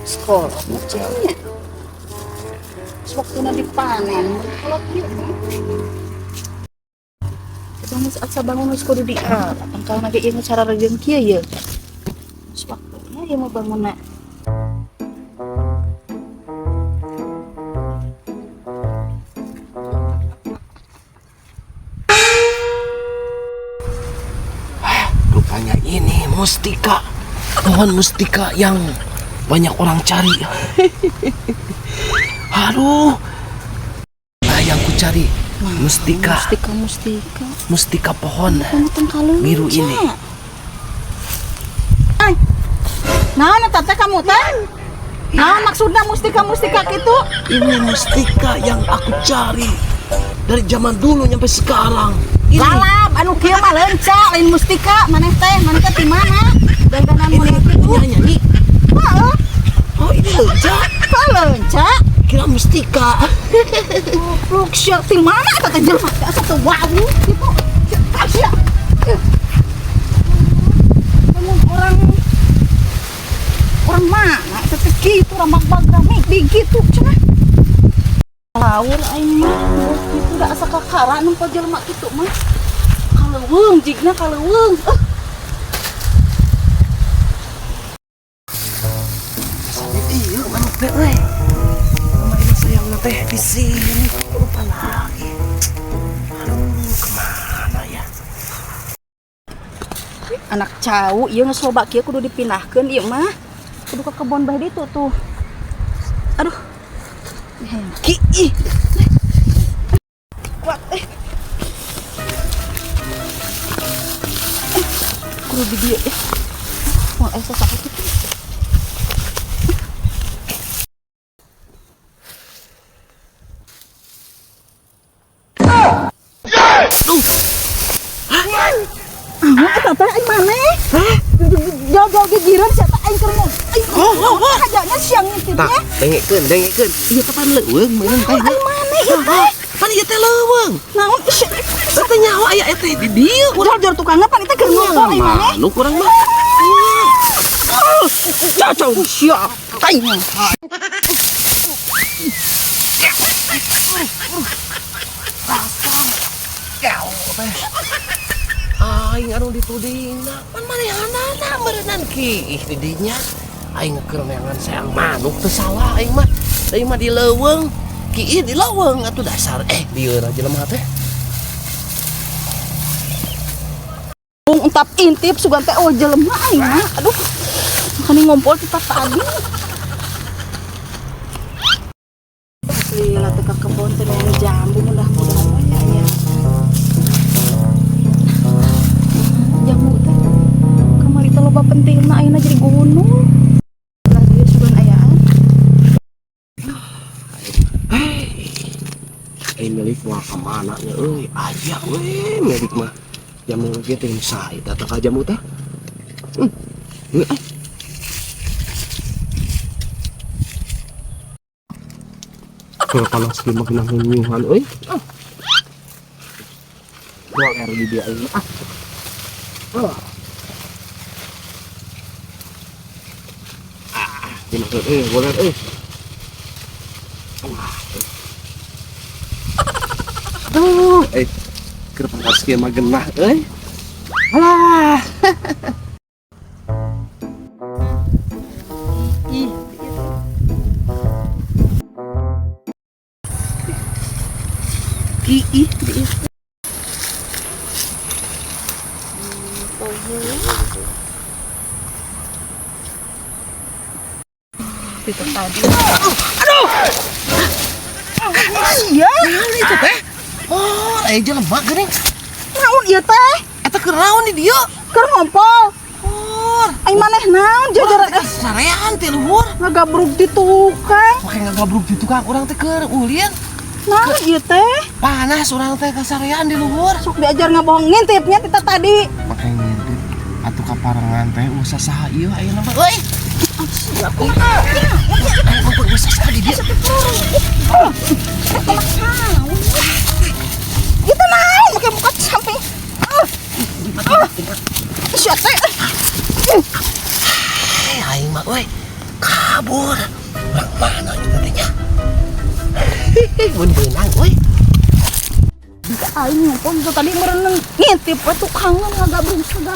Sekolah macamnya. Waktuna dipanen, kalau kieu mah. Kita geus asa bangun geus kudu di tangkalna ge ieu cara regeung kieu ye. Geus waktuna ieu mah bangunna. Rupanya ini mustika, pohon mustika yang banyak orang cari. Aduh, nah yang ku cari mustika, Mustika mustika. Mustika pohon Kamu tangkaleun. biru ini. Ay. Naon eta teh kamu teh? Naon maksudna mustika mustika kitu? Ini mustika yang aku cari dari zaman dulu nyampe sekarang. Ini, Lalap anu kieu mah leunca lain mustika maneh teh, maneh teh di mana? Dandanan ini model kitu. nyanyi. Heeh, Oh, ini leunca, kok leunca? Kira mustika. Goblok sia, di mana eta teh jelema teh asa teu wawuh kitu. Ah, sia. Lamun orang orang mana eta teh kitu rambak rame di kitu cenah. Laur aing mah kitu da asa kakara nempo jelema kitu mah. Kaleuweung jigna kaleuweung. Eh, Iya, manuk teh euy. Kemarin sayang teh di sini, lupa lagi. Aduh, kemana ya? Anak cau ieu geus loba kieu kudu dipindahkeun ieu mah. Kudu ka kebon bae ditu tuh. Aduh. Hengki ih. Kuat eh. Eh, kudu di dieu eh. Wah, saha kitu. Duh, Ah, eta teh aing maneh? Jauh-jauh gigireun sia teh aing keur mau. Aing Oh. hajanya siang Tah, ngintipnya. dengekeun, dengekeun. Ieu teh pan leuweung meureun teh. Aing maneh ieu teh? Pan ieu teh leuweung. Naon sia? Teh nyaho aya eta di dieu. Jor-jor tukangna pan itu keur ngompol aing maneh. Manuk urang mah. Cacau sia. Aing mah. Teh. Aing anu ditudingna pan manehanana meureunnan ki ih di dinya. Aing keur neangan seang manuk teu salah aing mah. Aing mah di leuweung. Ki ih di leuweung atuh dasar eh lieur jelema teh. Bung entap intip sugan teh oh jelema aing mah. Aduh. Makanya ngompol kita tadi. Asli lah teh ka kebon teh neang jambu mudah-mudahan we aya. Jambu teh kamari teh loba pentingna ayeuna jadi gunung. Lah dieu sugan ayaan. Aing milik mah ka mana nya euy? Aya we milik mah. Jamu ge teh sae tah ka jamu teh. Heuh, ah. Kalau panas kieu mah genah nyuhan euy. Ah. Gua karo di dia aing mah. Ah. Ah. Ah, gimana euy, boleh euy. Wah. Aduh, keur panas kieu mah genah euy. Alah. Ih. Ih, ih, ih. Itu tadi. Aduh. Iya. Naon itu teh? Oh, aya jelema geuning. Naon ieu teh? Eta keur naon di dieu? Keur ngompol. Oh, Aing maneh naon jajaran urang teh sarean ti luhur. Ngagabrug di tukang. Make ngagabrug di tukang urang teh keur ulin. Naon ieu teh? Panas urang teh kasarean di luhur. Sok diajar ngabohong ngintipnya tita tadi. Make ngintip atuh kaparengan teh usah saha ieu ayeuna mah euy. Sia kumaha? Aing mah usah saha di dieu. Itu naon make muka samping. Ah. Ah. Sia teh. Euy, kabur. Urang mana itu teh nya? Mun beunang euy. Jika aing ngumpul itu tadi mereneng ngintip we tukangan ngagabrung segala.